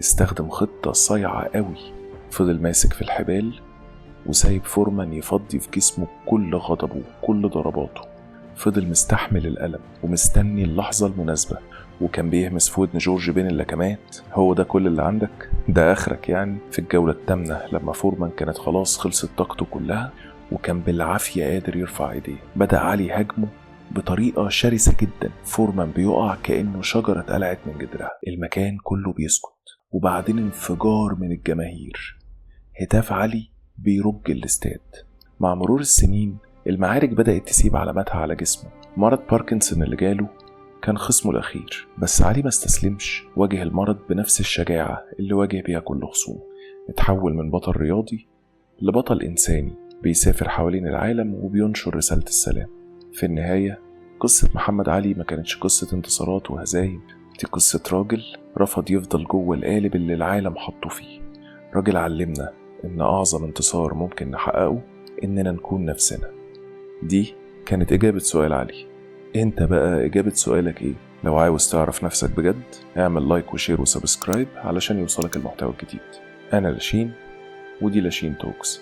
استخدم خطة صايعة قوي، فضل ماسك في الحبال وسايب فورمان يفضي في جسمه كل غضبه وكل ضرباته. فضل مستحمل الألم ومستني اللحظة المناسبة، وكان بيهمس في ودن جورج بين اللكمات: هو ده كل اللي عندك؟ ده آخرك يعني؟ في الجولة الثامنة لما فورمان كانت خلاص خلصت طاقته كلها وكان بالعافية قادر يرفع ايديه، بدأ علي يهاجمه بطريقة شرسة جدا. فورمان بيقع كأنه شجرة اتقلعت من جدرها، المكان كله بيسكت، وبعدين انفجار من الجماهير، هتاف علي بيرج الاستاد. مع مرور السنين المعارك بدأت تسيب علاماتها على جسمه. مرض باركنسون اللي جاله كان خصمه الأخير، بس علي ما استسلمش، واجه المرض بنفس الشجاعة اللي واجه بيها كل خصومه. اتحول من بطل رياضي لبطل إنساني بيسافر حوالين العالم وبينشر رسالة السلام. في النهاية قصة محمد علي ما كانتش قصة انتصارات وهزايم، دي قصة راجل رفض يفضل جوه القالب اللي العالم حطه فيه. راجل علمنا إن أعظم انتصار ممكن نحققه إننا نكون نفسنا. دي كانت إجابة سؤال علي. أنت بقى إجابة سؤالك إيه؟ لو عاوز تعرف نفسك بجد اعمل like و share و subscribe علشان يوصلك المحتوى الجديد. أنا لاشين، ودي لاشين Talks.